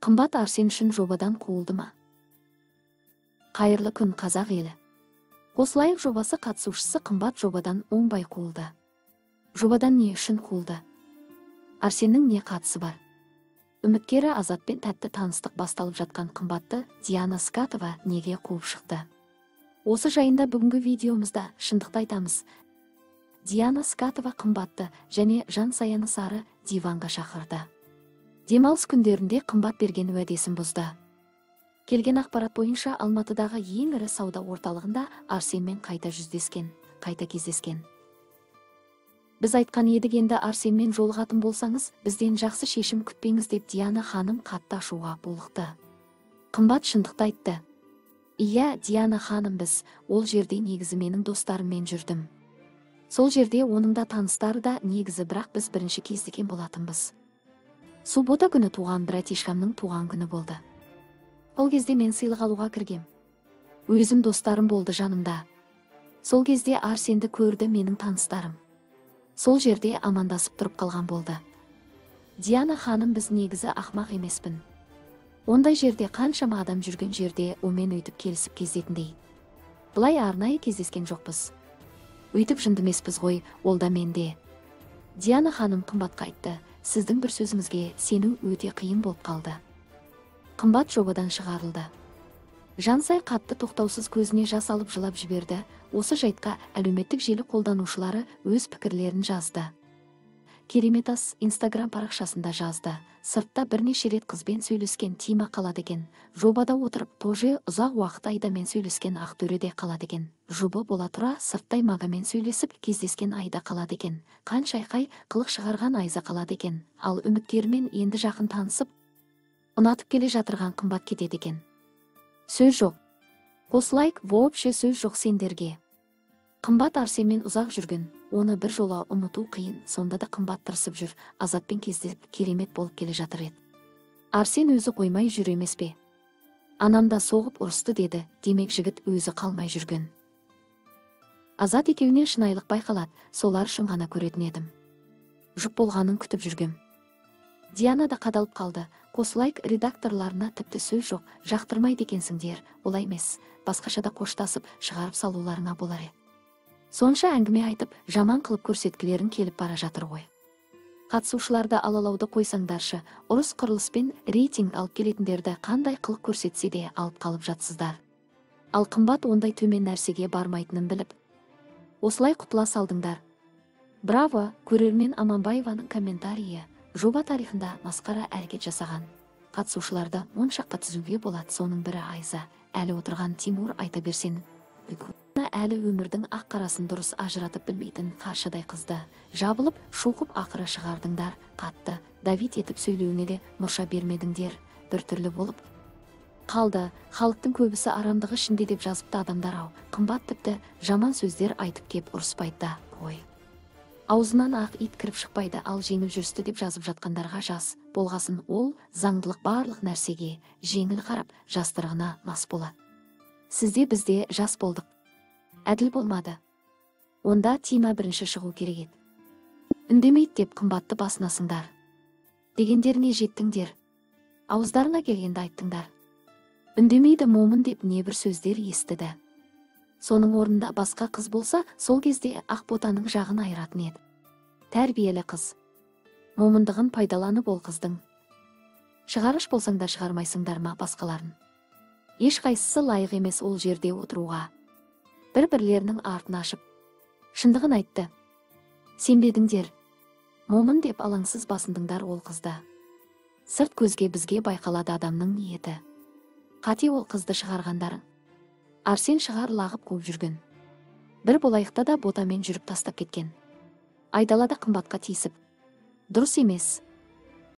Қымбат Арсен үшін жобадан қуылды ма? Қайырлы күн, қазақ елі. Қосылайық жобасы қатысушысы Қымбат жобадан оңбай қуылды. Жобадан не үшін қуылды? Арсеннің не қатысы бар? Үміткері Азатпен тәтті таныстық басталып жатқан Қымбатты Диана Скатова неге қуып шықты? Осы жайында бүгінгі видеомызда шындықты айтамыз. Диана Скатова Қымбатты және Жансаяны сары диванға шақырды. Демалыс күндерінде Қымбат берген уәдесін бұзды. Келген ақпарат бойынша Алматыдағы ең ірі сауда орталығында Арсенмен қайта жүздескен, қайта кездескен. Біз айтқан едік, енді Арсенмен жолығатын болсаңыз, бізден жақсы шешім күтпеңіз деп Диана ханым қатты ашуға булықты. Қымбат шындықты айтты. Иә, Диана ханым, біз ол жерде негізі менің достарыммен жүрдім. Сол жерде оның да таныстары да негізі, бірақ біз бірінші кездескен болатынбыз. Суббота күні туған братишкамның туған күні болды. Ол кезде мен сыйлық алуға кіргем. Өзім достарым болды жанымда. Сол кезде Арсенді көрді менің таныстарым. Сол жерде амандасып тұрып қалған болды. Диана ханым, біз негізі ақмақ емеспін. Ондай жерде қаншама адам жүрген жерде омен өйтіп келісіп кездетіндей. Былай арнайы кездескен жоқпыз. Өйтіп жынды емеспіз ғой, ол да менде. Диана ханым Қымбатқа айтты, сіздің бір сөзіңізге сену өте қиын болып қалды. Қымбат жобадан шығарылды. Жансай қатты тоқтаусыз көзіне жас алып жылап жіберді. Осы жайтқа әлеуметтік желі қолданушылары өз пікірлерін жазды. Кереметас Инстаграм парақшасында жазды. Сыртта бірнеше рет қызбен сөйлескен Тима қалады екен. Жобада отырып тоже ұзақ уақыт Айдамен сөйлескен Ақтөре де қалады екен. Жұбы бола тұра сырттай Магамен сөйлесіп кездескен Айда қалады екен. Қанша айқай қылық шығарған Айза қалады екен. Ал үміткерімен енді жақын танысып, ұнатып келе жатырған Қымбат кетеді екен. Сөз жоқ. Қосылайық, вообще сөз жоқ сендерге. Қымбат Арсенмен ұзақ жүрген, оны бір жола ұмыту қиын, сонда да Қымбат тырысып жүр, Азатпен кездесіп керемет болып келе жатыр еді. Арсен өзі қоймай жүр емес пе? Анам да соғып ұрысты деді, демек жігіт өзі қалмай жүрген. Азат екеуінен шынайылық байқалады, солар үшін ғана көретін едім. Жұп болғанын күтіп жүргем. Диана да қадалып қалды. Қосылайық редакторларына тіпті сөз жоқ, жақтырмайды екенсіңдер, олай емес, басқаша да қоштасып шығарып салуларыңа болар еді. Сонша әңгіме айтып, жаман қылып көрсеткілерін келіп бара жатыр ғой. Қатысушыларды алалауды қойсаңдаршы, ұрыс қырылыспен рейтинг алып келетіндерді қандай қылық көрсетсе де алып қалып жатсыздар. Ал Қымбат ондай төмен нәрсеге бармайтынын біліп, осылай құтыла салдыңдар. Браво, көрермен Аманбаеваның комментарийі. Жоба тарихында масқара әрекет жасаған қатысушыларды 10 шақты тізуге болады, соның бірі Айза, әлі отырған Тимур айта берсең. Әлі өмірдің ақ қарасын дұрыс ажыратып білмейтін қаршадай қызды жабылып, шоқып ақыры шығардыңдар, қатты давить етіп сөйлеуіне де мұрша бермедіңдер, біртүрлі болып қалды. Халықтың көбісі арамдығы ішінде деп жазыпты адамдар ау. Қымбат тіпті жаман сөздер айтып кеп ұрыспайды да ғой. Аузынан ақ ит кіріп шықпайды, ал жеңіл жүрісті деп жазып жатқандарға жас болғасын ол заңдылық барлық нәрсеге жеңіл қарап, жастырғына мас болады. Сізде бізде жас болдық. Әділ болмады. Онда Тима бірінші шығу керек еді. Үндемейді деп Қымбатты басынасыңдар. Дегендеріне жеттіңдер. Ауыздарыңа келгенді айттыңдар. Үндемейді, момын деп небір сөздер естіді. Соның орнында басқа қыз болса, сол кезде Ақботаның жағын айыратын еді. Тәрбиелі қыз. Момындығын пайдаланып ол қыздың. Шығарыш болсаңдар шығармайсыңдар ма басқаларын? Ешқайсысы лайық емес ол жерде отыруға. Бір-бірлерінің артын ашып, шындығын айтты. Сенбедіңдер. Момын деп алаңсыз басындыңдар ол қызды. Сырт көзге бізге байқалады адамның ниеті. Қате ол қызды шығарғандарың. Арсен шығар лағып қуып жүрген. Бір болайықта да ботамен жүріп тастап кеткен. Айдалада Қымбатқа тиісіп. Дұрыс емес.